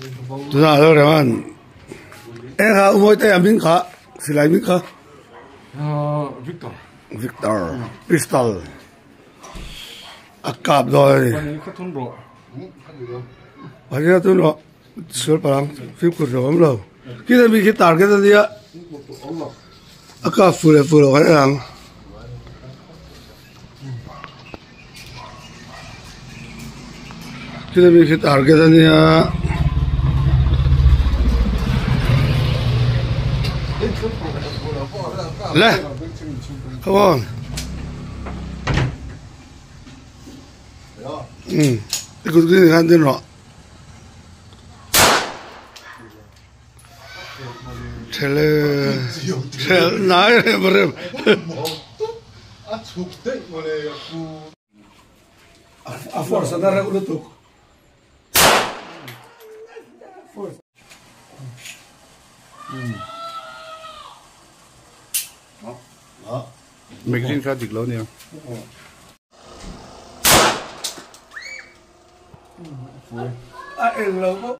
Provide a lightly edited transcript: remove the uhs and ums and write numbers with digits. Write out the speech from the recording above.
Tunah lo reng an eng kha umawi te a hming kha silai hming kha Victor Victor pistol a kap dawn a ni Pahnih kha thun rawh sual parang fimkhur hlauh awm lo khi mi khi target a nia a kap fuh leh fuh loh kha en ang. Thil ami khi target a nia le come on um i kut khi khan din rawh thele thel nai rem rem a force na reuh lutuk magazine kha dik lo nia a eng lo.